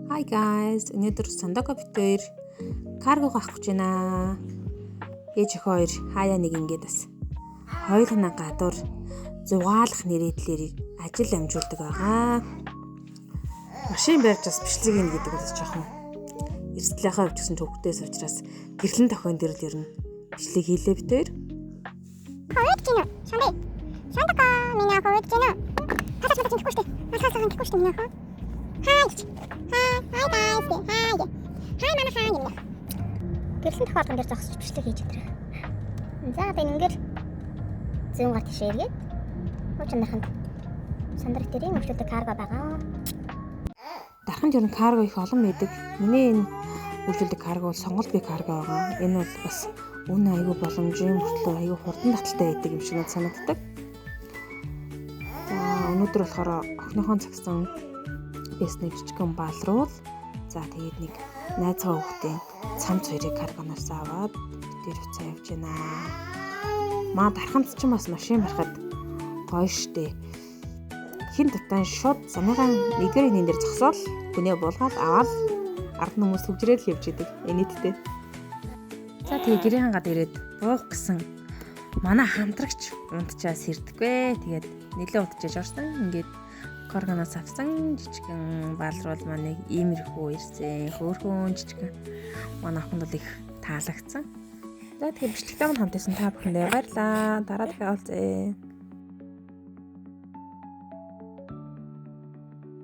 Hi guys. Өнөөдөр Сандоко бит хоёр каргого авах гэж байна. Ээж охин хоёр хаяа нэг ингээд бас хоёулаа гадуур зугаалах нэрээдлэрийг ажил амжуулдаг байгаа. Машин барьж бас бичлэг хийн гэдэг бол жоохон эрсдлийнхаа хувьд гэсэн төвхтээс учраас гэрлэн тохион дээр л ер нь бичлэг хийлээ бит хоёр. Ховэд гинэ. Шандэ. Шандака миний ховэд гинэ. Тасаж матаж ингэхгүй штэ. Алхаас байгаа ингэхгүй штэ миний охин. Хай. Хай. Хай guys. Хай. Хай манай хай гинэ. Гэрлэн тохиолгон дээр зогсож бичлэг хийж өдрөө. За одоо энэ ингээд зүүн гар тишээ эргээд хуучин дарханд сандрах дэрийн өвчлөлтэй карго байгаа. Дарханд ер нь карго их олон байдаг. Миний энэ үйлчилдэг карго бол сонголт бие карго байгаа. Энэ бол бас үн айгүй боломжийн мөртлөө айгүй хурдан таталтай байдаг юм шиг надад санагддаг. За өнөөдөр болохоор охиныхон цагсан бэсний жижигхэн балруул. За тэгээд нэг найзгаа хүүхдийн цамц хоёрыг каргоноос аваад тэр хуцаа явж байна. Маа дарханд ч бас машин барихад гоё штэ. Хин татан шууд замынхаа нэгдүгээр хинэн дээр зогсоол хүнээ буулгаад аваад ард нь хүмүүс хөвжрээд л явж идэг. Инээдтэй. За тэгээ гэрийн гад ирээд буух гэсэн манай хамтрагч унтчаас сэрдэггүй. Тэгээд нэлээд унтчааж орсон. Ингээд коргоноос авсан жижигэн балруул маань нэг иймэрхүү ирсэн. Хөөхөн жижигэн. Манай охинд бол их таалагдсан. За тэгэхээр бичлэгтэй хамт байсан та бүхэндээ баярлалаа. Дараа дахин уулзъя.